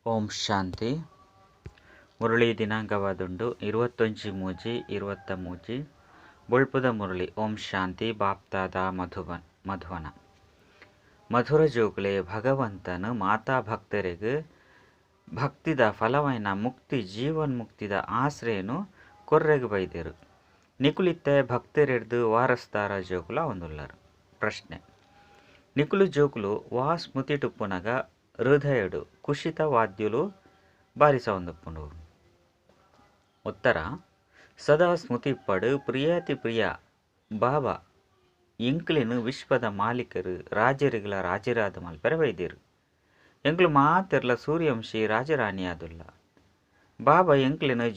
ಓಂ ಶಾಂತಿ. ಮುರಳಿ ದಿನಾಂಕವಾದುಂಡು 21/3/23. ಬೊಳ್ಪುದ ಮುರಳಿ. ಓಂ ಶಾಂತಿ. ಬಾಪ್ತಾದ ಮಧುಬನ್ ಮಧುವನ ಮಧುರ ಜೋಕುಲೆ ಭಗವಂತನು ಮಾತಾ ಭಕ್ತರಿಗೆ ಭಕ್ತಿದ ಫಲವೈನ ಮುಕ್ತಿ ಜೀವನ್ಮುಕ್ತಿದ ಆಶ್ರಯನು ಕೊರ್ರೆಗ್ ಬೈದೇರು. ನಿಕುಲಿತ್ತೆ ಭಕ್ತರೆಡ್ದು ವಾರಸ್ದಾರ ಜೋಕುಲ ಒಂದುಲ್ಲರು. ಪ್ರಶ್ನೆ: ನಿಕುಲು ಜೋಕುಲು ವಾ ಸ್ಮೃತಿ ಟುಪ್ಪುನಗ ಹೃದಯಡು ಕುಶಿತ ವಾದ್ಯುಲು ಬಾರಿಸವಂದುಪ್ಪುಂಡು? ಉತ್ತರ: ಸದಾ ಸ್ಮೃತಿ ಪಡು ಪ್ರಿಯಾತಿ ಪ್ರಿಯ ಬಾಬಾ ಎಂಕ್ಲೆನು ವಿಶ್ವದ ಮಾಲೀಕರು ರಾಜರಿಗಳ ರಾಜರಾದ ಮಲ್ಪೆರ ಬೈದೇರು. ಎಂಕ್ಲು ಮಾತೆರ್ಲ ಸೂರ್ಯವಂಶಿ ರಾಜರಾಣಿಯಾದುಲ್ಲ. ಬಾಬಾ ಎಂಕ್ಲೆನು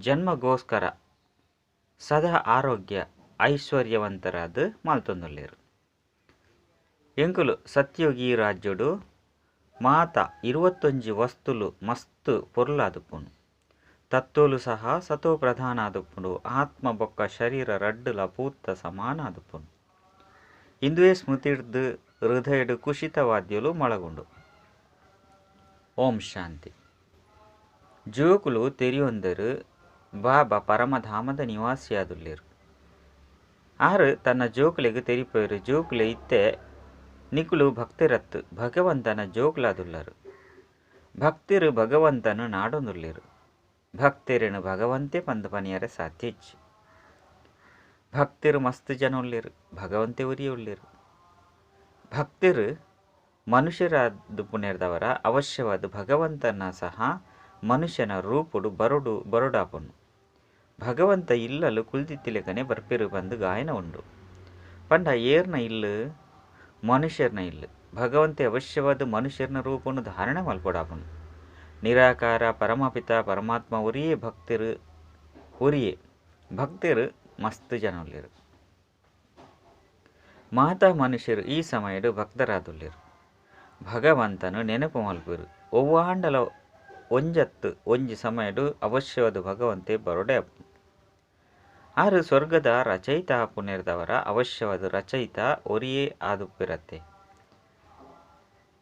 ಜನ್ಮಗೋಸ್ಕರ ಸದಾ ಆರೋಗ್ಯ ಐಶ್ವರ್ಯವಂತರಾದ ಮಲ್ತೊಂದುಲ್ಲೇರು. ಎಂಕುಲು ಸತ್ಯೋಗಿ ರಾಜ್ಯೋಡು ಮಾತ 21 ವಸ್ತುಲು ಮಸ್ತ್ ಪೊರ್ಲಾದುಪ್ಪುಂಡು. ತತ್ವಲು ಸಹ ಸತೋ ಪ್ರಧಾನ ಆದುಪ್ಪುಂಡು. ಆತ್ಮ ಬೊಕ್ಕ ಶರೀರ ರಡ್ಡುಲ ಪೂತ್ತ ಸಮಾನ ಆದುಪ್ಪುಂಡು. ಇಂದುವೇ ಸ್ಮೃತಿಡ್ದು ಹೃದಯಡು ಕುಶಿತವಾದ್ಯಲು ಮೊಳಗುಂಡು. ಓಂ ಶಾಂತಿ. ಜೋಕುಲು ತೆರಿಯೊಂದರು ಬಾಬಾ ಪರಮಧಾಮದ ನಿವಾಸಿಯಾದುಲ್ಲೇರು. ಆರು ತನ್ನ ಜೋಕುಲೆಗ್ ತೆರಿಪೋಯರು. ಜೋಕುಲೆ ಇತ್ತೆ ನಿಕುಲು ಭಕ್ತಿರತ್ತು ಭಗವಂತನ ಜೋಕುಲಾದುಲ್ಲರು. ಭಕ್ತಿರು ಭಗವಂತನು ನಾಡೊಂದುಲ್ಲೇರು. ಭಕ್ತಿರೇನು ಭಗವಂತೆ ಪಂದು ಪನಿಯರೆ ಸಾಧ್ಯ ಇಚ್ಚು. ಭಕ್ತಿರು ಮಸ್ತ್ ಜನ ಉಲ್ಲೇರು, ಭಗವಂತೆ ಉರಿಯ ಉಲ್ಲೇರು. ಭಕ್ತಿರು ಮನುಷ್ಯರಾದ ಪುಣ್ಯದವರ ಅವಶ್ಯವಾದ ಭಗವಂತನ ಸಹ ಮನುಷ್ಯನ ರೂಪುಡು ಬರುಡು ಬರುಡಾಪನು. ಭಗವಂತ ಇಲ್ಲಲು ಕುಲ್ದಿತ್ತಿಲೆಕನೆ ಬರ್ಪಿರು ಬಂದು ಗಾಯನ ಉಂಡು. ಪಂಡ ಏರ್ನ ಇಲ್ಲು ಮನುಷ್ಯರ್ನ ಇಲ್ಲು. ಭಗವಂತೆ ಅವಶ್ಯವಾದ ಮನುಷ್ಯರ್ನ ರೂಪನ್ನು ಧಾರಣೆ ಮಲ್ಪಡಾಪನು. ನಿರಾಕಾರ ಪರಮಪಿತ ಪರಮಾತ್ಮ ಉರಿಯೇ ಭಕ್ತಿರು ಉರಿಯೇ ಭಕ್ತಿರು ಮಸ್ತ್ ಜನ ಉಲ್ಲೇರು. ಮಾತಾ ಮನುಷ್ಯರು ಈ ಸಮಯಡು ಭಕ್ತರಾದುಲ್ಲೇರು. ಭಗವಂತನು ನೆನಪು ಮಲ್ಪಿರು. ಒವ್ವಾಂಡಲ ಒಂಜತ್ತು ಒಂಜಿ ಸಮಯಡು ಅವಶ್ಯವಾದ ಭಗವಂತೆ ಬರೋಡೆ ಅಪ್ಪು. ಆರು ಸ್ವರ್ಗದ ರಚಯಿತ ಪುಣ್ಯದವರ ಅವಶ್ಯವಾದ ರಚಯಿತ ಒರಿಯೇ ಆದುಪ್ಪಿರತ್ತೆ.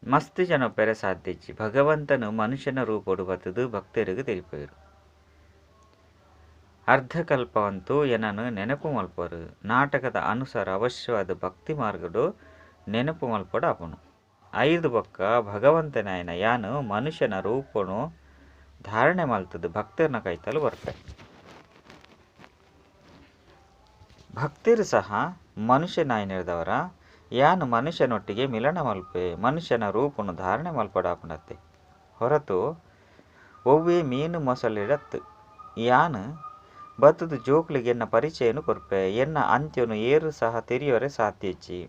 ಮಸ್ತ್ ಜನ ಪೆರೆ ಸಾಧ್ಯಚ್ಚಿ. ಭಗವಂತನು ಮನುಷ್ಯನ ರೂಪಡು ಬತ್ತದು ಭಕ್ತರಿಗೆ ತೆರಿಪೋಯರು. ಅರ್ಧಕಲ್ಪವಂತೂ ಏನನು ನೆನಪು ಮಲ್ಪರು. ನಾಟಕದ ಅನುಸಾರ ಅವಶ್ಯವಾದ ಭಕ್ತಿ ಮಾರ್ಗಡು ನೆನಪು ಮಲ್ಪಡು ಅಪನು. 5 ಬೊಕ್ಕ ಭಗವಂತನಾಯನ ಯಾನು ಮನುಷ್ಯನ ರೂಪನು ಧಾರಣೆ ಮಲ್ತದು ಭಕ್ತರನ್ನ ಕೈತಲು ಬರ್ಪೆ. ಭಕ್ತರು ಸಹ ಮನುಷ್ಯನಾಯನಿರ್ದವರ ಯಾನು ಮನುಷ್ಯನೊಟ್ಟಿಗೆ ಮಿಲನ ಮಲ್ಪೆ ಮನುಷ್ಯನ ರೂಪನು ಧಾರಣೆ ಮಲ್ಪಡಾಪನತ್ತೆ ಹೊರತು ಒವ್ವೇ ಮೀನು ಮೊಸಳಿಡತ್ತು. ಯಾನು ಬತ್ತದು ಜೋಕ್ಲಿಗೆ ಎನ್ನ ಪರಿಚಯನು ಕೊರ್ಪೆ. ಎನ್ನ ಅಂತ್ಯನು ಏರು ಸಹ ತೆರಿಯೋರೆ ಸಾಧ್ಯಚ್ಚಿ.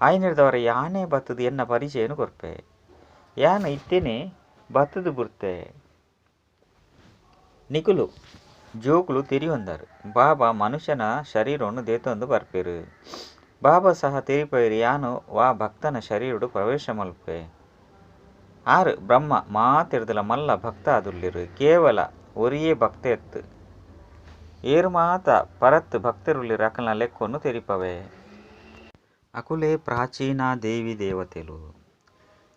ಆಯ್ನಿರ್ದವರ ಯಾನೇ ಬತ್ತದು ಎನ್ನ ಪರಿಚಯನು ಕೊರ್ಪೆ. ಯಾನು ಇತ್ತೇನೆ ಬತ್ತದು ಬುರ್ತೆ. ನಿಕುಲು ಜೋಕುಲು ತೆರಿಯೊಂದರು ಬಾಬಾ ಮನುಷ್ಯನ ಶರೀರವನ್ನು ದೇತೊಂದು ಬರ್ಪೇರು. ಬಾಬಾ ಸಹ ತೆರಿಪೈರು ಯಾನು ವಾ ಭಕ್ತನ ಶರೀರಡು ಪ್ರವೇಶ ಮಲ್ಪೆ. ಆರು ಬ್ರಹ್ಮ ಮಾತಿರ್ದಲ ಮಲ್ಲ ಭಕ್ತ ಆದುಲ್ಲಿರು. ಕೇವಲ ಒರಿಯೇ ಭಕ್ತ ಎತ್ತು ಏರು ಮಾತ ಪರತ್ ಭಕ್ತರುಳ್ಳಿರು ಅಕಲ್ನ ಲೆಕ್ಕೊನ್ನು ತೆರಿಪವೆ. ಅಕುಲೆ ಪ್ರಾಚೀನ ದೇವಿ ದೇವತೆಲು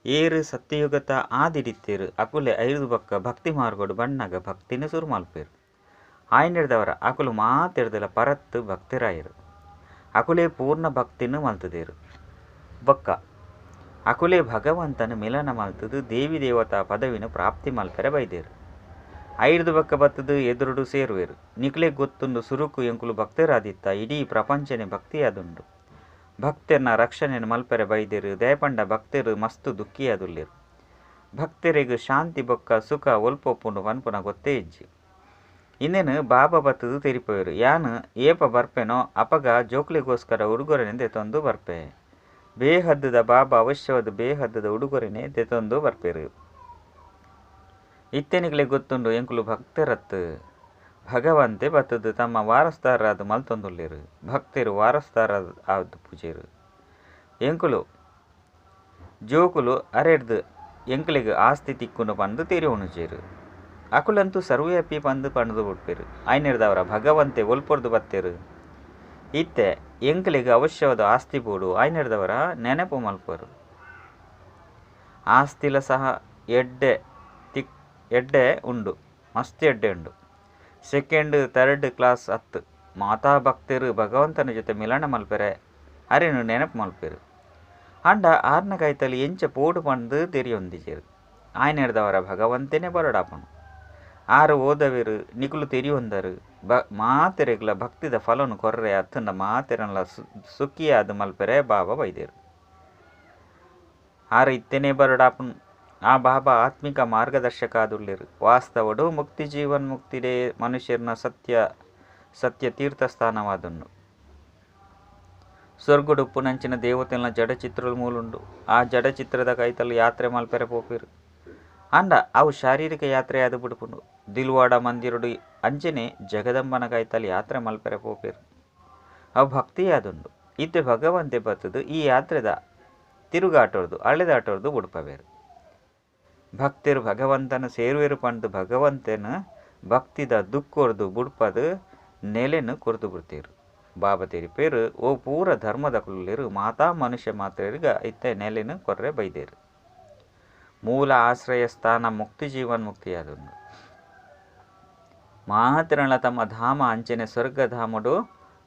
ಏರು ಸತ್ಯಯುಗತ ಆದಿಡಿತ್ತೇರು. ಅಕುಲೆ 5 ಬಕ್ಕ ಭಕ್ತಿ ಮಾರ್ಗೋಡು ಬಣ್ಣಗ ಭಕ್ತಿನ ಸುರು ಮಲ್ಪೇರು. ಆಯ್ನಿರ್ದವರ ಅಕುಲು ಮಾತಿರ್ದಲ ಪರತ್ತು ಭಕ್ತಿರಾಯರು. ಅಕುಲೆ ಪೂರ್ಣ ಭಕ್ತಿನ ಮಲ್ತದೇರು. ಬೊಕ್ಕ ಅಕುಲೆ ಭಗವಂತನ ಮಿಲನ ಮಲ್ತದು ದೇವಿ ದೇವತಾ ಪದವಿನ ಪ್ರಾಪ್ತಿ ಮಲ್ಪೆರೆ ಬೈದೇರು. 5 ಬಕ್ಕ ಬತ್ತದು ಎದುರುಡು ಸೇರುವೇರು. ನಿಕ್ಲೆ ಗೊತ್ತುಂಡು ಸುರುಕು ಎಂಕುಲು ಭಕ್ತರಾದಿತ್ತ. ಇಡೀ ಪ್ರಪಂಚನೆ ಭಕ್ತಿಯಾದುಂಡು. ಭಕ್ತರ್ನ ರಕ್ಷಣೆಯನ್ನು ಮಲ್ಪೆರೆ ಬೈದೇರು. ದಯಪಂಡ ಭಕ್ತರು ಮಸ್ತು ದುಃಖಿಯಾದುಲ್ಲೇರು. ಭಕ್ತರಿಗೆ ಶಾಂತಿ ಬೊಕ್ಕ ಸುಖ ಒಲ್ಪೊಪ್ಪುಂಡು ಪನ್ಪುನ ಗೊತ್ತೇ ಇಜ್ಜಿ. ಇನ್ನೇನು ಬಾಬಾ ಬತ್ತದು ತೆರಿಪೋಯರು. ಯಾನು ಏಪ ಬರ್ಪೆನೋ ಅಪಗ ಜೋಕ್ಲಿಗೋಸ್ಕರ ಉಡುಗೊರೆನೆ ದೆತೊಂದು ಬರ್ಪೆ. ಬೇಹದ್ದದ ಬಾಬಾ ಅವಶ್ಯವಾದ ಬೇಹದ್ದದ ಉಡುಗೊರೆನೆ ದೆತೊಂದು ಬರ್ಪೇರು. ಇತ್ತೆನಿಗ್ಲೆ ಗೊತ್ತುಂಡು ಎಂಕುಲು ಭಕ್ತರತ್ತು. ಭಗವಂತೆ ಬತ್ತದು ತಮ್ಮ ವಾರಸ್ದಾರರಾದ ಮಲ್ತೊಂದುಲ್ಲೇರು. ಭಕ್ತರು ವಾರಸ್ದಾರ ಆದ ಪೂಜೆರು. ಎಂಕುಲು ಜೋಕುಲು ಅರೆಡ್ದು ಎಂಕುಲಿಗೆ ಆಸ್ತಿ ತಿಕ್ಕುಂಡು ಪಂದು ತೆರಿಯೋಣುಜೇರು. ಅಕುಲಂತೂ ಸರ್ವವ್ಯಾಪಿ ಪಂದು ಪಂದು ಬಿಡ್ಪೇರು. ಆಯ್ನಿರ್ದವರ ಭಗವಂತೆ ಒಲ್ಪೊರ್ದು ಬತ್ತೇರು. ಇತ್ತೆ ಎಂಕುಲಿಗೆ ಅವಶ್ಯವಾದ ಆಸ್ತಿ ಬೋಡು. ಆಯ್ನಿರ್ದವರ ನೆನಪು ಮಲ್ಪರು. ಆಸ್ತಿಲ ಸಹ ಎಡ್ಡೆ ಎಡ್ಡೆ ಉಂಡು, ಮಸ್ತ್ ಎಡ್ಡೆ ಉಂಡು. ಸೆಕೆಂಡ್ ಥರ್ಡ್ ಕ್ಲಾಸ್ ಅತ್ತು. ಮಾತಾ ಭಕ್ತರು ಭಗವಂತನ ಜೊತೆ ಮಿಲನ ಮಲ್ಪೆರೆ ಅರೆನು ನೆನಪು ಮಲ್ಪೆರು. ಆಂಡ ಆರ್ನ ಕೈತಲ್ ಎಂಚ ಪೋಡು ಪಂದು ತೆರಿಯೊಂದಿಜೆರು. ಆಯನೆರ್ದವರ ಭಗವಂತನೇ ಬರಡಾಪುನು. ಆರು ಓದವೆರು ನಿಕುಲು ತೆರಿಯೊಂದರು ಮಾತೆರೆಗ್ಲ ಭಕ್ತಿದ ಫಲನು ಕೊರ್ರೆ ಅತ್ತಂಡ ಮಾತೆರನ್ಲ ಸುಖಿಯಾದ ಮಲ್ಪೆರೆ ಬಾಬಾ ಬೈದೇರು. ಆರು ಇತ್ತನೇ ಬರಡಾಪುನು. ಆ ಬಾಬಾ ಆತ್ಮಿಕ ಮಾರ್ಗದರ್ಶಕ ಆದುಲ್ಲೇರು. ವಾಸ್ತವಡು ಮುಕ್ತಿ ಜೀವನ್ ಮುಕ್ತಿಡೇ ಮನುಷ್ಯನ ಸತ್ಯ ಸತ್ಯ ತೀರ್ಥಸ್ಥಾನವಾದುಂಡು. ಸ್ವರ್ಗಡು ಉಪ್ಪುನಂಚಿನ ದೇವತೆನ ಜಡಚಿತ್ರಲು ಮೂಲುಂಡು. ಆ ಜಡಚಿತ್ರದ ಕೈತಲ್ ಯಾತ್ರೆ ಮಲ್ಪೆರೆ ಪೋಪೆರು. ಆಂಡ ಅವು ಶಾರೀರಿಕ ಯಾತ್ರೆ ಆದ್ ಬುಡುಪುಂಡು. ದಿಲ್ವಾಡ ಮಂದಿರಡು ಅಂಚನೆ ಜಗದಂಬನ ಕೈತಲ್ ಯಾತ್ರೆ ಮಲ್ಪೆರೆ ಪೋಪೆರು. ಅವು ಭಕ್ತಿಯಾದುಂಡು. ಇತ್ತೆ ಭಗವಂತೆ ಬತ್ತದು ಈ ಯಾತ್ರೆದ ತಿರುಗಾಟೋರ್ದು ಅಳೆದಾಟೋರ್ದು ಬುಡುಪವೇರು. ಭಕ್ತರು ಭಗವಂತನ ಸೇರುವೆರು ಪಂದು ಭಗವಂತನ ಭಕ್ತಿದ ದುಕ್ಕೊರ್ದು ಬುಡ್ಪದು ನೆಲೆನು ಕೊರ್ದು ಬಿಡ್ತೇರು. ಬಾಬಾ ತೆರಿಪೇರು ಓ ಪೂರ ಧರ್ಮದ ಕುಲ್ಲೇರು ಮಾತಾ ಮನುಷ್ಯ ಮಾತ್ರೆರ್ಗ ಇತ್ತೆ ನೆಲೆನು ಕೊರ್ರೆ ಬೈದೇರು. ಮೂಲ ಆಶ್ರಯ ಸ್ಥಾನ ಮುಕ್ತಿ ಜೀವನ್ ಮುಕ್ತಿಯಾದುಂಡು. ಮಾತ್ರನ ತಮ್ಮ ಧಾಮ ಅಂಚನೆ ಸ್ವರ್ಗಧಾಮಡು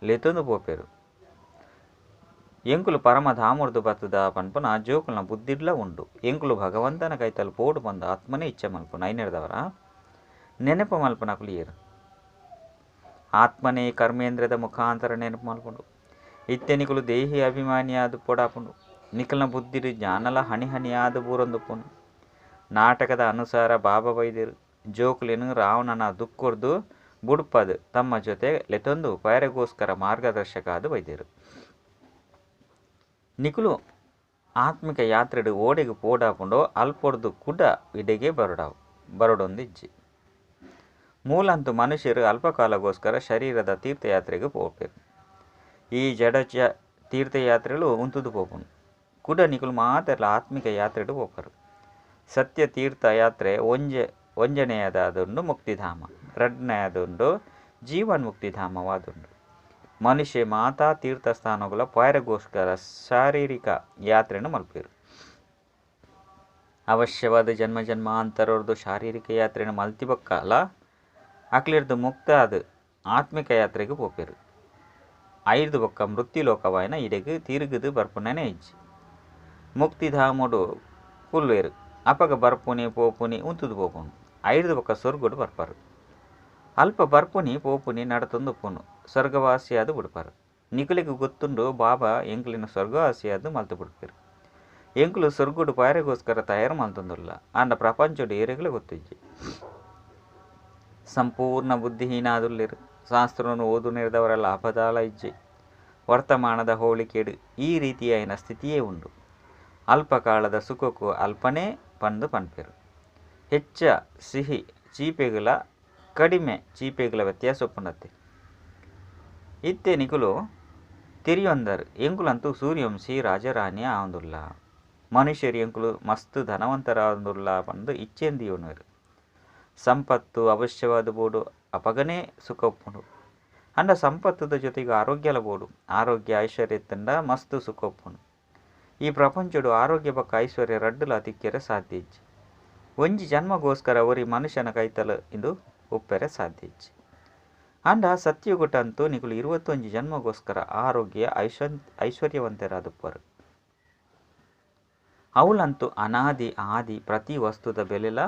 ಲೆತೊಂದು ಪೋಪೆರು. ಎಂಕುಲು ಪರಮ ಧಾಮುರ್ದು ಬತ್ತದ ಪನ್ಪುನ ಜೋಕುಲ್ನ ಬುದ್ಧಿಡ್ಲ ಉಂಡು. ಎಂಕುಲು ಭಗವಂತನ ಕೈತಲ್ ಪೋಡು ಬಂದು ಆತ್ಮನೇ ಇಚ್ಛೆ ಮಲ್ಪುನ ಐನೆರ್ದವರ ನೆನಪು ಮಲ್ಪುನಕುಲು ಏರು. ಆತ್ಮನೇ ಕರ್ಮೇಂದ್ರದ ಮುಖಾಂತರ ನೆನಪು ಮಲ್ಪುಂಡು. ಇತ್ತೆ ನಿಕುಲು ದೇಹಿ ಅಭಿಮಾನಿಯಾದ ಪೊಡಾಪುಂಡು. ನಿಕಲ್ನ ಬುದ್ಧಿಡು ಜ್ಞಾನಲ ಹಣಿ ಹಣಿಯಾದ ಬೂರೊಂದುಪ್ಪುಂಡು. ನಾಟಕದ ಅನುಸಾರ ಬಾಬಾ ಬೈದೇರು ಜೋಕುಲೆನು ರಾವಣನ ದುಕ್ಕೊರ್ದು ಬುಡ್ಪದು ತಮ್ಮ ಜೊತೆ ಲೆತೊಂದು ಪೈರೆಗೋಸ್ಕರ ಮಾರ್ಗದರ್ಶಕ ಆದ ಬೈದೇರು. ನಿಕುಲು ಆತ್ಮಿಕ ಯಾತ್ರೆಡು ಓಡೆಗೆ ಪೋಡಾಪುಂಡೋ ಅಲ್ಪೊರ್ದು ಕುಡ ಇಡೆಗೆ ಬರಡೊಂದಿಜ್ಜಿ. ಮೂಲಂತು ಮನುಷ್ಯರು ಅಲ್ಪಕಾಲಗೋಸ್ಕರ ಶರೀರದ ತೀರ್ಥಯಾತ್ರೆಗೆ ಪೋಪೆರು. ಈ ಜಡ ತೀರ್ಥಯಾತ್ರೆಗಳು ಉಂತುದು ಪೋಪುಂಡು. ಕುಡ ನಿಕುಲು ಮಾತೆರ್ಲ ಆತ್ಮಿಕ ಯಾತ್ರೆಡು ಪೋಪರು. ಸತ್ಯ ತೀರ್ಥಯಾತ್ರೆ ಒಂಜನೆಯದಾದುಂಡು ಮುಕ್ತಿಧಾಮ, ರಡ್ಡನೆಯದುಂಡು ಜೀವನ್ ಮುಕ್ತಿಧಾಮವಾದುಂಡು. ಮನುಷ್ಯ ಮಾತಾ ತೀರ್ಥಸ್ಥಾನಗಳ ಪೈರಗೋಸ್ಕರ ಶಾರೀರಿಕ ಯಾತ್ರೆಯನ್ನು ಮಲ್ಪೆರು. ಅವಶ್ಯವಾದ ಜನ್ಮ ಜನ್ಮಾಂತರದ್ದು ಶಾರೀರಿಕ ಯಾತ್ರೆಯನ್ನು ಮಲ್ತಿಬೊಕ್ಕಲ ಅಕ್ಲಿರ್ದು ಮುಕ್ತ ಅದು ಆತ್ಮಿಕ ಯಾತ್ರೆಗೆ ಪೋಪೆರು. ಐದು ಬೊಕ್ಕ ಮೃತ್ಯುಲೋಕವಾಯಿನ ಇಡೆಗ್ ತಿರುಗುದು ಬರ್ಪುನನೆ ಇಜ್ಜಿ. ಮುಕ್ತಿಧಾಮಡು ಕುಲ್ವೇರು. ಅಪಗ ಬರ್ಪುನಿ ಪೋಪುನಿ ಉಂತುದು ಪೋಪುನು. ಐದು ಬೊಕ್ಕ ಸ್ವರ್ಗಡು ಬರ್ಪರು. ಅಲ್ಪ ಬರ್ಪುನಿ ಪೋಪುನಿ ನಡತೊಂದುಪ್ಪುನು. ಸ್ವರ್ಗವಾಸಿಯಾದ ಬುಡ್ಪರು. ನಿಕುಲಿಗೆ ಗೊತ್ತುಂಡು ಬಾಬಾ ಎಂಕ್ಲಿನ ಸ್ವರ್ಗವಾಸಿಯಾದ ಮಲ್ತು ಬಿಡ್ಪೆರು. ಎಂಕ್ಲು ಸ್ವರ್ಗಡು ಪಾರೆಗೋಸ್ಕರ ತಯಾರು ಮಲ್ತೊಂದುಲ್ಲ. ಆಂಡ ಪ್ರಪಂಚಡು ಏರೆಗ್ಲ ಗೊತ್ತಿಜ್ಜಿ. ಸಂಪೂರ್ಣ ಬುದ್ಧಿಹೀನ ಆದುಲ್ಲೇರು. ಶಾಸ್ತ್ರವನ್ನು ಓದು ನೆರೆದವರ ಲಾಭದಾಲ ಇಜ್ಜಿ. ವರ್ತಮಾನದ ಹೋಳಿಕೆಡು ಈ ರೀತಿಯಾಯಿನ ಸ್ಥಿತಿಯೇ ಉಂಡು. ಅಲ್ಪಕಾಲದ ಸುಖಕ್ಕೂ ಅಲ್ಪನೇ ಪಂದು ಪನ್ಪೆರು. ಹೆಚ್ಚ ಸಿಹಿ ಚೀಪೆಗಳ ಕಡಿಮೆ ಚೀಪೆಗಳ ವ್ಯತ್ಯಾಸ ಉಪ್ಪುನತ್ತೆ. ಇತ್ತೆ ನಿಕುಲು ತಿರಿಯೊಂದರು ಎಂಕುಲಂತೂ ಸೂರ್ಯವಂಶಿ ರಾಜರಾಣಿ ಆವಂದುಲ್ಲ. ಮನುಷ್ಯರು ಎಂಕುಲು ಮಸ್ತ್ ಧನವಂತರಾವಂದುಲ್ಲ ಪಂದು ಇಚ್ಛೆಂದಿಯೋನುವರು. ಸಂಪತ್ತು ಅವಶ್ಯವಾದ ಬೋಡು ಅಪಗನೇ ಸುಖ ಉಪ್ಪುಂಡು. ಅಂಡ ಸಂಪತ್ತದ ಜೊತೆಗೆ ಆರೋಗ್ಯಲ ಬೋಡು. ಆರೋಗ್ಯ ಐಶ್ವರ್ಯ ತಂಡ ಮಸ್ತ್ ಸುಖ ಉಪ್ಪುಂಡು. ಈ ಪ್ರಪಂಚಡು ಆರೋಗ್ಯ ಬೊಕ್ಕ ಐಶ್ವರ್ಯ ರಡ್ಡುಲ ತಿಕ್ಕೆರೆ ಸಾಧ್ಯ ಇಜ್ಜಿ. ಒಂಜಿ ಜನ್ಮಗೋಸ್ಕರ ಒರಿ ಮನುಷ್ಯನ ಕೈತಲ ಇಂದು ಉಪ್ಪೆರೆ ಸಾಧ್ಯ ಇಜ್ಜಿ. ಅಂಡ ಸತ್ಯುಗುಟಂತೂ ನಿಕುಲು 21 ಜನ್ಮಗೋಸ್ಕರ ಆರೋಗ್ಯ ಐಶ್ವರ್ಯವಂತರಾದುಪ್ಪರು. ಅವಳಂತೂ ಅನಾದಿ ಆದಿ ಪ್ರತಿ ವಸ್ತುದ ಬೆಲೆಲ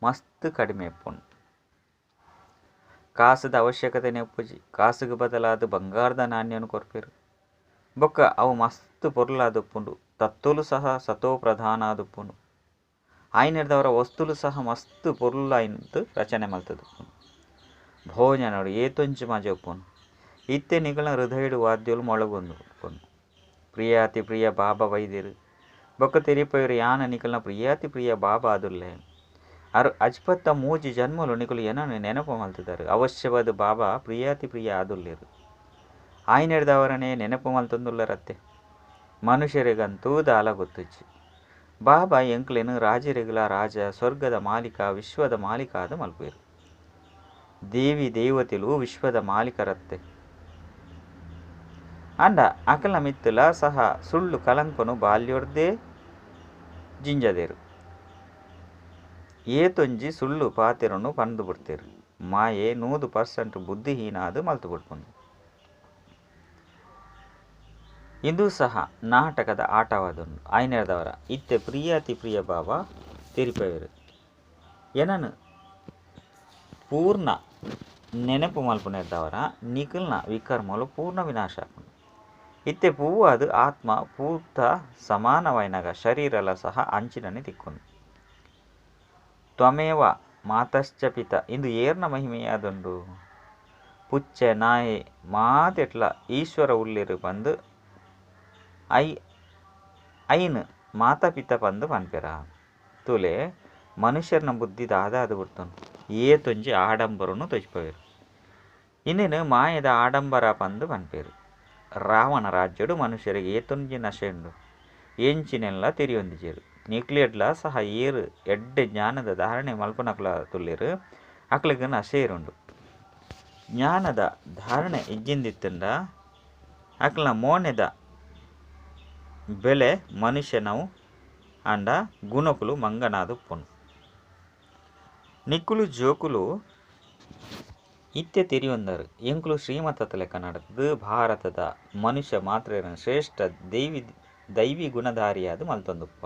ಮಸ್ತ್ ಕಡಿಮೆ ಉಪ್ಪುಂಡು. ಕಾಸದ ಅವಶ್ಯಕತೆನೇ ಉಪ್ಪುಜಿ. ಕಾಸುಗೆ ಬದಲಾದ ಬಂಗಾರದ ನಾಣ್ಯನು ಕೊರ್ಪೆರು. ಬೊಕ್ಕ ಅವು ಮಸ್ತ್ ಪೊರ್ಲಾದುಪ್ಪುಂಡು. ತತ್ತುಲು ಸಹ ಸತೋ ಪ್ರಧಾನ ಆದುಪ್ಪುಂಡು. ಆಯ್ನೆರ್ದವರ ವಸ್ತುಲು ಸಹ ಮಸ್ತ್ ಪೊರ್ಲಾಯ್ದು ರಚನೆ ಮಲ್ತದುಪ್ಪುಂಡು. ಭೋಜನಡು ಏತೊಂಚಿ ಮಜ ಉಪ್ಪುಂಡು. ಇತ್ತೆ ನಿಕಲ್ನ ಹೃದಯಡು ವಾದ್ಯಲು ಮೊಳಗೊಂದು ಉಪ್ಪುಂಡು. ಪ್ರಿಯಾತಿ ಪ್ರಿಯ ಬಾಬಾ ವೈದ್ಯರು ಬೊಕ್ಕ ತೆರಿಪೈರು ಯಾನ ನಿಕಲ್ನ ಪ್ರಿಯಾತಿ ಪ್ರಿಯ ಬಾಬಾ ಆದುಲ್ಲೆ. ಅರು ಅಜ್ಪತ್ತ ಮೂಜಿ ಜನ್ಮಲು ನಿಕುಲು ಏನನ್ನು ನೆನಪು ಮಲ್ತಿದ್ದಾರೆ. ಅವಶ್ಯವಾದ ಬಾಬಾ ಪ್ರಿಯಾತಿ ಪ್ರಿಯ ಆದುಲ್ಲೇರು. ಆಯ್ನೆರ್ದವರನೇ ನೆನಪು ಮಲ್ತೊಂದುಲ್ಲರತ್ತೆ. ಮನುಷ್ಯರಿಗಂತೂ ದಾಲ ಗೊತ್ತುಜ್ಜಿ. ಬಾಬಾ ಎಂಕ್ಲೆನು ರಾಜರಿಗಲ ರಾಜ, ಸ್ವರ್ಗದ ಮಾಲೀಕ, ವಿಶ್ವದ ಮಾಲೀಕ ಆದ ಮಲ್ಪೇರು. ದೇವಿ ದೇವತೆಲು ವಿಶ್ವದ ಮಾಲೀಕರತ್ತೆ. ಅಂಡ ಅಕಲ ಮಿತ್ತಲ ಸಹ ಸುಳ್ಳು ಕಲಂಕನು ಬಾಲ್ಯೊರ್ದೇ ಜಿಂಜದೇರು. ಏತೊಂಜಿ ಸುಳ್ಳು ಪಾತೆರೊನು ಪಂದ್ ಬುಡ್ತೆರ್. ಮಾಯೆ 100% ಬುದ್ಧಿಹೀನ ಆದ್ ಮಲ್ತ್ ಬುಡ್ಪುಂಡು. ಇಂದು ಸಹ ನಾಟಕದ ಆಟವಾದುಂಡು. ಆಯ್ನೆರ್ದವರ ಇತ್ತೆ ಪ್ರಿಯಾತಿ ಪ್ರಿಯ ಬಾಬಾ ತೆರಿಪವೆರು. ಎನನ್ ಪೂರ್ಣ ನೆನಪು ಮಲ್ಪುನೆರ್ದವರ ನಿಕಲ್ನ ವಿಕರ್ಮಲು ಪೂರ್ಣ ವಿನಾಶ ಆಪುಂಡು. ಇತ್ತೆ ಪೂವಾದ್ ಆತ್ಮ ಪೂತ ಸಮಾನವಾಯಿನಗ ಶರೀರಲ ಸಹ ಅಂಚಿನನೆ ತಿಕ್ಕುಂಡು. ತ್ವಮೇವ ಮಾತಶ್ಚ ಪಿತ ಇಂದು ಏರ್ನ ಮಹಿಮೆಯಾದುಂಡು. ಪುಚ್ಚೆ ನಾಯಿ ಮಾತೆಟ್ಲ ಈಶ್ವರ ಉಲ್ಲೆರ್ ಪಂದ್ ಐನ್ ಮಾತಾ ಪಿತ ಪಂದ್ ಪನ್ಪೆರ. ತೂಲೆ ಮನುಷ್ಯರ್ನ ಬುದ್ಧಿ ದಾದಾದು ಬುಡ್ತುಂಡು. ಏತೊಂಜಿ ಆಡಂಬರನು ತೋಜಿಪವೆರ್. ಇಂದೆನ್ ಮಾಯದ ಆಡಂಬರ ಪಂದ್ ಪನ್ಪೆರ್. ರಾವಣ ರಾಜ್ಯಡು ಮನುಷ್ಯರಿಗೆ ಏತೊಂಜಿ ನಶೆ ಉಂಡು. ಎಂಚಿನೆಲ್ಲ ತೆರಿಯೊಂದಿಜೆರ್. ನಿಕ್ಲೆಡ್ಲ ಸಹ ಏರು ಎಡ್ಡೆ ಜ್ಞಾನದ ಧಾರಣೆ ಮಲ್ಪುನಕುಲ ತುಲ್ಲೆರ್ ಅಕ್ಲೆಗ್ ನಶೆ ಇರುಂಡು. ಜ್ಞಾನದ ಧಾರಣೆ ಇಜ್ಜಿಂದಿತ್ತುಂಡ ಅಕ್ಲ್ನ ಮೋನೆದ ಬೆಲೆ ಮನುಷ್ಯನವು ಆಂಡ ಗುಣಕುಲು ಮಂಗನಾದುಪ್ಪುನು. ನಿಕ್ಕುಲು ಜೋಕುಲು ಇತ್ತೆ ತೆರಿಯೊಂದರು ಎಂಕುಲು ಶ್ರೀಮತದ ಲೆಕ್ಕ ನಡತುದು ಭಾರತದ ಮನುಷ್ಯ ಮಾತ್ರೆನ ಶ್ರೇಷ್ಠ ದೈವಿ ಗುಣಧಾರಿಯಾದ ಮಲ್ತೊಂದುಪ್ಪ.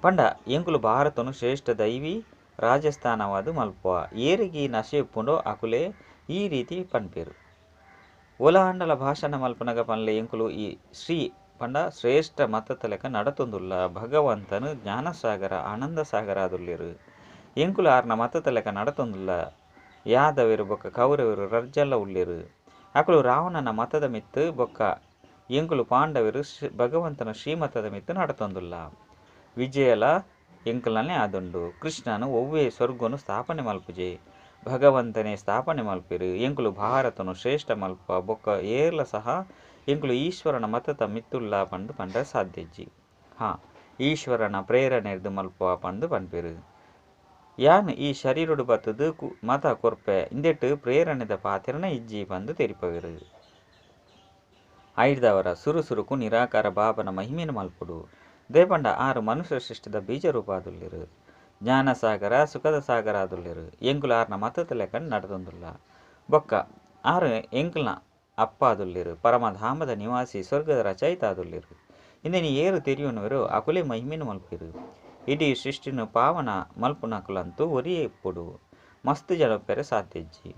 ಪಂಡ ಎಂಕುಲು ಭಾರತನು ಶ್ರೇಷ್ಠ ದೈವಿ ರಾಜಸ್ಥಾನವಾದ ಮಲ್ಪುವ. ಏರಿಗೆ ನಶೆ ಉಪ್ಪುಂಡೋ ಅಕುಲೇ ಈ ರೀತಿ ಪನ್ಪೆರು. ಓಲಾಂಡಲ ಭಾಷಣ ಮಲ್ಪನಗ ಪನ್ಲೆ ಎಂಕುಲು ಈ ಶ್ರೀ ಪಂಡ ಶ್ರೇಷ್ಠ ಮತದ ಲೆಕ್ಕ ನಡತೊಂದುಲ್ಲ. ಭಗವಂತನು ಜ್ಞಾನಸಾಗರ ಆನಂದ ಸಾಗರ ಆದುಲ್ಲೆರು. ಎಂಕುಲು ಆರ್ನ ಮತದ ಲೆಕ್ಕ ನಡತೊಂದುಲ್ಲ. ಯಾದವರು ಬೊಕ್ಕ ಕೌರವರು ರಜ್ಜಲ್ಲ ಉಲ್ಲೆರು. ಅಕುಲು ರಾವಣನ ಮತದ ಮಿತ್ತು ಬೊಕ್ಕ ಎಂಕುಲು ಪಾಂಡವರು ಭಗವಂತನ ಶ್ರೀಮತದ ಮಿತ್ತು ನಡತೊಂದುಲ್ಲ. ವಿಜಯಲ ಎಂಕುಲನೆ ಆದುಂಡು. ಕೃಷ್ಣನು ಒವ್ವೇ ಸ್ವರ್ಗನು ಸ್ಥಾಪನೆ ಮಲ್ಪುಜೆ. ಭಗವಂತನೇ ಸ್ಥಾಪನೆ ಮಲ್ಪೆರು. ಎಂಕುಲು ಭಾರತನು ಶ್ರೇಷ್ಠ ಮಲ್ಪ ಬೊಕ್ಕ ಏರ್ಲ ಸಹ ಎಂಕುಲು ಈಶ್ವರನ ಮತದ ಮಿತ್ತುಲ್ಲ ಪಂದ್ ಪಂಡ ಸಾಧ್ಯಜ್ಜಿ. ಹಾ ಈಶ್ವರನ ಪ್ರೇರಣೆರ್ದು ಮಲ್ಪ ಪಂದ್ ಪನ್ಪೆರು. ಯಾನ್ ಈ ಶರೀರಡು ಬತ್ತದು ಮತ ಕೊರ್ಪೆ ಇಂದೆಟ್ ಪ್ರೇರಣೆದ ಪಾತೆರನ ಇಜ್ಜಿ ಪಂದ್ ತೆರಿಪವೆರು. ಐಡ್ದವರ ಸುರು ಸುರುಕು ನಿರಾಕಾರ ಬಾಬನ ಮಹಿಮೆನು ಮಲ್ಪುಡು. ದೇಪಂಡ ಆರು ಮನುಷ್ಯ ಸೃಷ್ಟಿದ ಬೀಜ ರೂಪ ಆದುಲ್ಲೆರು. ಜ್ಞಾನಸಾಗರ ಸುಖದ ಸಾಗರ ಆದುಲ್ಲೆರು. ಎಂಕುಲು ಆರ್ನ ಮತದ ಲೆಕ್ಕ ನಡತೊಂದುಲ್ಲ. ಬೊಕ್ಕ ಆರು ಎಂಕುಲ್ನ ಅಪ್ಪ ಆದುಲ್ಲೆರು. ಪರಮಧಾಮದ ನಿವಾಸಿ ಸ್ವರ್ಗದ ರಚಯಿತ ಆದುಲ್ಲೆರು. ಇಂದೆನ್ ಏರು ತೆರಿಯೊನುವೆರೋ ಅಕುಲೇ ಮಹಿಮೆನು ಮಲ್ಪೆರು. ಇಡೀ ಸೃಷ್ಟಿನ ಪಾವನ ಮಲ್ಪುನಕುಲಂತೂ ಒರಿಯೇ ಇಪ್ಪುಡು. ಮಸ್ತ್ ಜನ ಉಪ್ಪೆರೆ ಸಾಧ್ಯಜ್ಜಿ.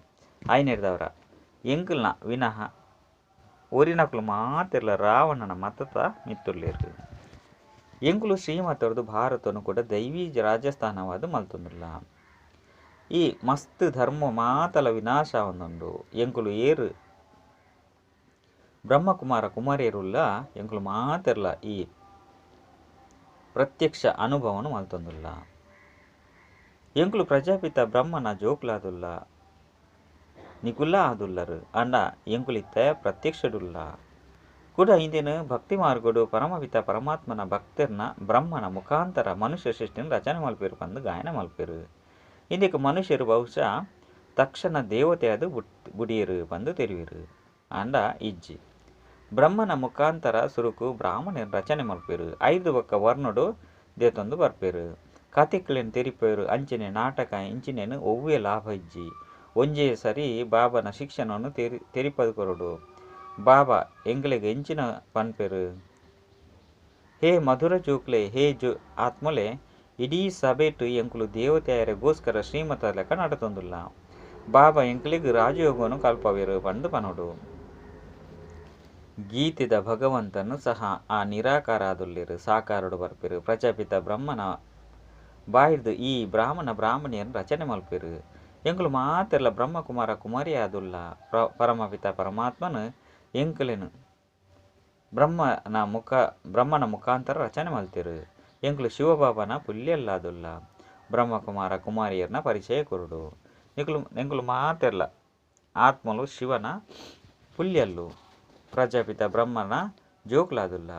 ಐನೆರ್ದವರ ಎಂಕುಲ್ನ ವಿನಃ ಒರಿನಕುಲು ಮಾತೆರ್ಲ ರಾವಣನ ಮತದ ಮಿತ್ತುಲ್ಲೆರು. ಎಂಕುಲು ಶ್ರೀಮತರ್ದು ಭಾರತನು ಕೂಡ ದೈವಿ ರಾಜಸ್ಥಾನವಾದ ಮಲ್ತೊಂದುಲ್ಲ. ಈ ಮಸ್ತ್ ಧರ್ಮ ಮಾತಲ ವಿನಾಶ ಒಂದುಂಡು. ಎಂಕುಲು ಏರು ಬ್ರಹ್ಮಕುಮಾರ ಕುಮಾರಿಯರುಲ್ಲ ಎಂಕುಲು ಮಾತೆರ್ಲ ಈ ಪ್ರತ್ಯಕ್ಷ ಅನುಭವನು ಮಲ್ತೊಂದುಲ್ಲ. ಎಂಕುಲು ಪ್ರಜಾಪಿತ ಬ್ರಹ್ಮನ ಜೋಕುಲಾದುಲ್ಲ. ನಿಕುಲ್ಲ ಆದುಲ್ಲರು. ಅಂಡ ಎಂಕುಲಿತ್ತ ಪ್ರತ್ಯಕ್ಷಡುಲ್ಲ. ಕೂಡ ಇಂದಿನ ಭಕ್ತಿ ಮಾರ್ಗಡು ಪರಮಪಿತ ಪರಮಾತ್ಮನ ಭಕ್ತರ್ನ ಬ್ರಹ್ಮನ ಮುಖಾಂತರ ಮನುಷ್ಯ ಸೃಷ್ಟಿನ ರಚನೆ ಮಲ್ಪೆರು ಪಂದು ಗಾಯನ ಮಲ್ಪೆರು. ಇಂದಕ್ಕೆ ಮನುಷ್ಯರು ಬಹುಶಃ ತಕ್ಷಣ ದೇವತೆ ಅದು ಬುಡಿಯರು ಪಂದು ತೆರಿವೆರು. ಅಂಡ ಇಜ್ಜಿ ಬ್ರಹ್ಮನ ಮುಖಾಂತರ ಸುರುಕು ಬ್ರಾಹ್ಮಣರ ರಚನೆ ಮಲ್ಪೆರು. 5 ಬೊಕ್ಕ ವರ್ಣಡು ದೇತೊಂದು ಬರ್ಪೆರು. ಕತೆಕ್ಲೆನ್ ತೆರಿಪೆರು. ಅಂಚನೆ ನಾಟಕ ಇಂಚಿನೇನು ಒವ್ವೇ ಲಾಭ ಇಜ್ಜಿ. ಒಂಜೇ ಸರಿ ಬಾಬನ ಶಿಕ್ಷಣವನ್ನು ತೆರಿಪದು ಕೊರಡು. ಬಾಬಾ ಎಂಕ್ಲೆಗ್ ಎಂಚಿನ ಪನ್ಪೆರು. ಹೇ ಮಧುರ ಜೋಕ್ಲೆ, ಹೇ ಜೋ ಆತ್ಮಲೆ, ಇಡೀ ಸಭೆಟ್ ಎಂಕುಲು ದೇವತೆಯರಿಗೋಸ್ಕರ ಶ್ರೀಮತ ಲೆಕ್ಕ ನಡತೊಂದುಲ್ಲ. ಬಾಬಾ ಎಂಕ್ಲೆಗ್ ರಾಜಯೋಗನು ಕಲ್ಪವೆರು ಪಂದ್ ಪನೊಡು. ಗೀತೆದ ಭಗವಂತನು ಸಹ ಆ ನಿರಾಕಾರ ಆದುಲ್ಲೆರು. ಸಾಕಾರಡು ಬರ್ಪೆರು. ಪ್ರಜಾಪಿತ ಬ್ರಹ್ಮನ ಬಾಯಿರ್ದು ಈ ಬ್ರಾಹ್ಮಣ ಬ್ರಾಹ್ಮಣಿಯನ್ನು ರಚನೆ ಮಲ್ಪೆರು. ಎಂಕುಲು ಮಾತೆರ್ಲ ಬ್ರಹ್ಮಕುಮಾರ ಕುಮಾರಿ ಆದುಲ್ಲ. ಪರಮಪಿತ ಪರಮಾತ್ಮನು ಎಂಕುಲೆನು ಬ್ರಹ್ಮನ ಮುಖಾಂತರ ರಚನೆ ಮಲ್ತೆರು. ಎಂಕುಲು ಶಿವಬಾಬನ ಪುಲ್ಯಲ್ಲಾದುಲ್ಲ. ಬ್ರಹ್ಮಕುಮಾರ ಕುಮಾರಿಯರ್ನ ಪರಿಚಯ ಕೊರಡು. ಎಂಕುಲು ಮಾತೆರ್ಲ ಆತ್ಮಲು ಶಿವನ ಪುಲ್ಯಲ್ಲು. ಪ್ರಜಾಪಿತ ಬ್ರಹ್ಮನ ಜೋಕುಲಾದುಲ್ಲ.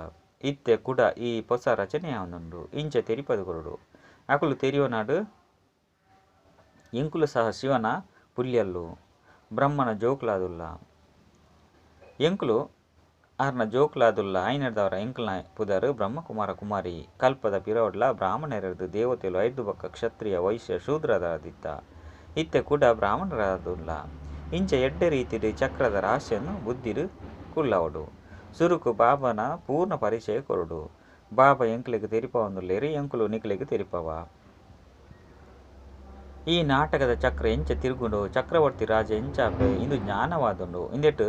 ಇತ್ತೆ ಕೂಡ ಈ ಹೊಸ ರಚನೆ ಆವೊಂದುಂಡು. ಇಂಚ ತೆರಿಪದು ಕೊರಡು. ಅಕುಲು ತೆರಿಯೋನಾಡು ಎಂಕುಲು ಸಹ ಶಿವನ ಪುಲ್ಯಲ್ಲು ಬ್ರಹ್ಮನ ಜೋಕುಲಾದುಲ್ಲ. ಎಂಕುಲು ಆರ್ನ ಜೋಕ್ಲಾದುಲ್ಲ ಐನರ್ದವರ ಎಂಕಲ್ನ ಪುದರ್ ಬ್ರಹ್ಮಕುಮಾರ ಕುಮಾರಿ. ಕಲ್ಪದ ಪಿರವಡ್ಲ ಬ್ರಾಹ್ಮಣರದು ದೇವತೆಲು ಐದು ಬೊಕ್ಕ ಕ್ಷತ್ರಿಯ ವೈಶ್ಯ ಶೂದ್ರರಾದಿತ್ತ ಇತ್ತೆ ಕೂಡ ಬ್ರಾಹ್ಮಣರಾದುಲ್ಲ. ಇಂಚ ಎಡ್ಡೆ ರೀತಿಡ್ ಚಕ್ರದ ರಹಸ್ಯನು ಬುದ್ಧಿಡ್ ಕುಲ್ಲವಡು. ಸುರುಕು ಬಾಬಾನ ಪೂರ್ಣ ಪರಿಚಯ ಕೊರಡು. ಬಾಬಾ ಎಂಕ್ಲೆಗ್ ತೆರಿಪಾವೊಂದುಲ್ಲೆರ್, ಎಂಕುಲು ನಿಕ್ಲೆಗ್ ತೆರಿಪಾವ. ಈ ನಾಟಕದ ಚಕ್ರ ಎಂಚ ತಿರುಗುಂಡು, ಚಕ್ರವರ್ತಿ ರಾಜ ಎಂಚಾಪೆ ಇಂದು ಜ್ಞಾನವಾದುಂಡು. ಇಂದೆಟ್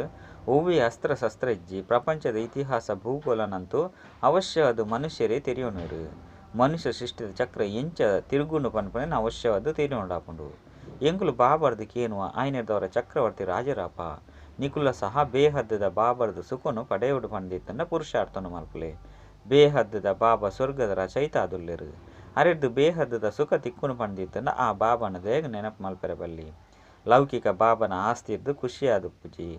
ಒವ್ವೇ ಅಸ್ತ್ರ ಶಸ್ತ್ರ ಇಜ್ಜಿ. ಪ್ರಪಂಚದ ಇತಿಹಾಸ ಭೂಗೋಳನಂತೂ ಅವಶ್ಯವಾದ ಮನುಷ್ಯರೇ ತೆರಿಯೊನುವೆರು. ಮನುಷ್ಯ ಸೃಷ್ಟಿದ ಚಕ್ರ ಎಂಚ ತಿರುಗುಂಡು ಪನ್ಪುನೆನ್ ಅವಶ್ಯವಾದ್ ತೆರಿಯೊನೊಡಾಪುಂಡು. ಎಂಕುಲು ಬಾಬರ್ದು ಕೇನುವ ಆಯ್ನೆರ್ದವರ ಚಕ್ರವರ್ತಿ ರಾಜರಾಪ. ನಿಕುಲ ಸಹ ಬೇಹದ್ದುದ ಬಾಬರ್ದು ಸುಖನು ಪಡೆಯೊಡು ಪಂದಿತ್ತಂಡ ಪುರುಷಾರ್ಥನು ಮಲ್ಪುಲೆ. ಬೇಹದ್ದುದ ಬಾಬಾ ಸ್ವರ್ಗದ ರಚಯಿತ ಆದುಲ್ಲೆರು. ಅರೆರ್ದು ಬೇಹದ್ದುದ ಸುಖ ತಿಕ್ಕುನು ಪಂದಿತ್ತಂಡ ಆ ಬಾಬನ ದೇಗ ನೆನಪು ಮಲ್ಪೆರೆ ಬಲ್ಲಿ. ಲೌಕಿಕ ಬಾಬನ ಆಸ್ತಿರ್ದು ಖುಷಿಯಾದುಪ್ಪುಜಿ.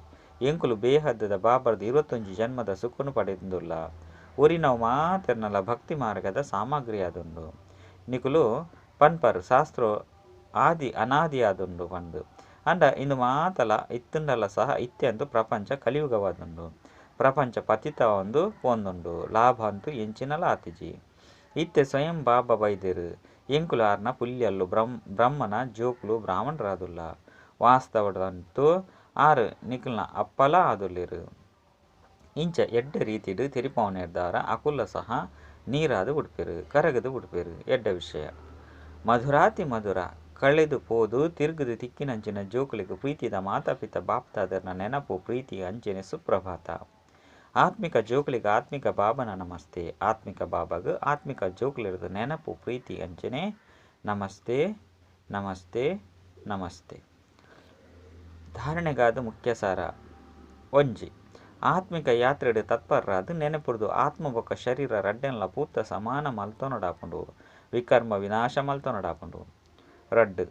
ಎಂಕುಲು ಬೇಹದ್ದುದ ಬಾಬರ್ದು 21 ಜನ್ಮದ ಸುಖನು ಪಡೆದುಲ್ಲ. ಒರಿನವು ಮಾತೆರ್ನಲ ಭಕ್ತಿ ಮಾರ್ಗದ ಸಾಮಗ್ರಿಯಾದುಂಡು. ನಿಕುಲು ಪನ್ಪರ್ ಶಾಸ್ತ್ರೋ ಆದಿ ಅನಾದಿ ಆದುಂಡು ಪಂದು. ಅಂಡ ಇಂದು ಮಾತಲ ಇತ್ತುಂಡಲ ಸಹ ಇತ್ಯಂತು ಪ್ರಪಂಚ ಕಲಿಯುಗವಾದುಂಡು. ಪ್ರಪಂಚ ಪತಿತ ಒಂದು ಪೋಂದುಂಡು. ಲಾಭ ಅಂತೂ ಎಂಚಿನಲ ಆತಿಜಿ. ಇತ್ತೆ ಸ್ವಯಂ ಬಾಬಾ ಬೈದೆರು. ಎಂಕುಲು ಆರ್ನ ಪುಲ್ಯಲ್ಲು ಬ್ರಹ್ಮನ ಜೋಕ್ಲು ಬ್ರಾಹ್ಮಣರಾದುಲ್ಲ. ವಾಸ್ತವದಂತೂ ಆರು ನಿಕಲ್ನ ಅಪ್ಪಲ ಆದುಲ್ಲೆರು. ಇಂಚ ಎಡ್ಡೆ ರೀತಿಡ್ ತೆರಿಪಾವನೆರ್ದಾರ ಅಕುಲ್ಲ ಸಹ ನೀರಾದ್ ಬುಡ್ಪೆರು, ಕರಗದು ಬುಡ್ಪೆರು. ಎಡ್ಡೆ ವಿಷಯ. ಮಧುರಾತಿ ಮಧುರ ಕಳೆದು ಪೋದು ತಿರುಗುದು ತಿಕ್ಕಿನಂಚಿನ ಜೋಕುಲೆಗ್ ಪ್ರೀತಿದ ಮಾತಾಪಿತ ಬಾಪ್ತಾದರ್ನ ನೆನಪು ಪ್ರೀತಿ ಅಂಚನೆ ಸುಪ್ರಭಾತ. ಆತ್ಮಿಕ ಜೋಕುಲೆಗ್ ಆತ್ಮಿಕ ಬಾಬನ ನಮಸ್ತೆ. ಆತ್ಮಿಕ ಬಾಬಾಗ್ ಆತ್ಮಿಕ ಜೋಕುಲೆರ್ದು ನೆನಪು ಪ್ರೀತಿ ಅಂಚನೆ ನಮಸ್ತೆ ನಮಸ್ತೆ ನಮಸ್ತೆ. ಧಾರಣೆಗಾದ ಮುಖ್ಯ ಸಾರ. ಒಂಜಿ ಆತ್ಮಿಕ ಯಾತ್ರೆಡ್ ತತ್ಪರರಾದ್ ನೆನಪುರ್ದು ಆತ್ಮ ಬೊಕ್ಕ ಶರೀರ ರಡ್ಡೆನ್ಲ ಪೂತ ಸಮಾನ ಮಲ್ತೊನೊಡಾಪುಂಡು. ವಿಕರ್ಮ ವಿನಾಶ ಮಲ್ತೊನೊಡಾಪುಂಡು. ರಡ್ಡು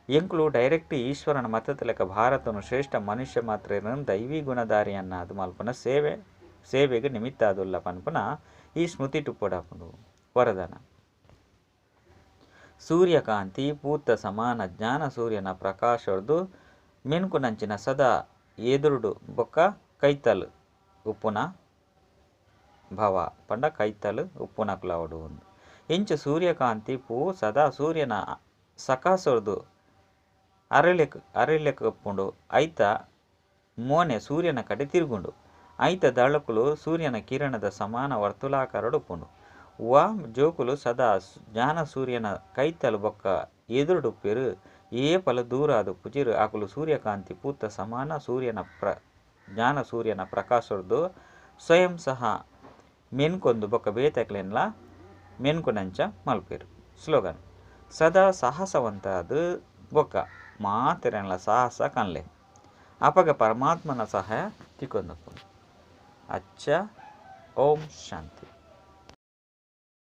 ಎಂಕುಲು ಡೈರೆಕ್ಟ್ ಈಶ್ವರನ ಮತದ ಲೆಕ್ಕ ಭಾರತನು ಶ್ರೇಷ್ಠ ಮನುಷ್ಯ ಮಾತ್ರೆಯನ್ನು ದೈವಿ ಗುಣಧಾರಿಯನ್ನಾದ ಮಲ್ಪುನ ಸೇವೆಗೆ ನಿಮಿತ್ತ ಆದುಲ್ಲ ಪನ್ಪುನ ಈ ಸ್ಮೃತಿ ಟುಪ್ಪೊಡಾಪುಂಡು. ವರದಾನ. ಸೂರ್ಯಕಾಂತಿ ಪೂತ ಸಮಾನ ಜ್ಞಾನ ಸೂರ್ಯನ ಪ್ರಕಾಶರ್ದು ಮೆನ್ಕುನಂಚಿನ ಸದಾ ಎದುರುಡು ಬೊಕ್ಕ ಕೈತಲ್ ಉಪ್ಪುನ ಭವ ಪಂಡ ಕೈತಲ್ ಉಪ್ಪುನಕುಲಾವಡು. ಇಂಚ ಸೂರ್ಯಕಾಂತಿ ಪೂ ಸದಾ ಸೂರ್ಯನ ಸಕಾಸೊರ್ದು ಅರಳೆಕ್ ಉಪ್ಪುಂಡು. ಐತ ಮೋನೆ ಸೂರ್ಯನ ಕಡೆ ತಿರುಗುಂಡು. ಐತ ದಳಕುಲು ಸೂರ್ಯನ ಕಿರಣದ ಸಮಾನ ವರ್ತುಲಾಕಾರಡು ಉಪ್ಪುಂಡು. ವಾ ಜೋಕುಲು ಸದಾ ಜ್ಞಾನ ಸೂರ್ಯನ ಕೈತಲ್ ಬೊಕ್ಕ ಎದುರುಡುಪ್ಪೆರು ಏಪಲ ದೂರ ಆದುಪ್ಪುಜೆರು. ಅಕುಲು ಸೂರ್ಯಕಾಂತಿ ಪೂತ ಸಮಾನ ಸೂರ್ಯನ ಜ್ಞಾನ ಸೂರ್ಯನ ಪ್ರಕಾಶರ್ದು ಸ್ವಯಂ ಸಹ ಮೆನ್ಕೊಂದು ಬೊಕ್ಕ ಬೇತಕ್ಲೆನ್ಲ ಮೆನ್ಕುನಂಚ ಮಲ್ಪೆರು. ಸ್ಲೋಗನ್. ಸದಾ ಸಾಹಸವಂತಾದ ಬೊಕ್ಕ ಮಾತೆರೆನ್ಲ ಸಾಹಸ ಕನ್ಲೆ ಅಪಗ ಪರಮಾತ್ಮನ ಸಹಾಯ ತಿಕ್ಕೊಂದಪ್ಪುಂಡು. ಅಚ್ಚ. ಓಂ ಶಾಂತಿ.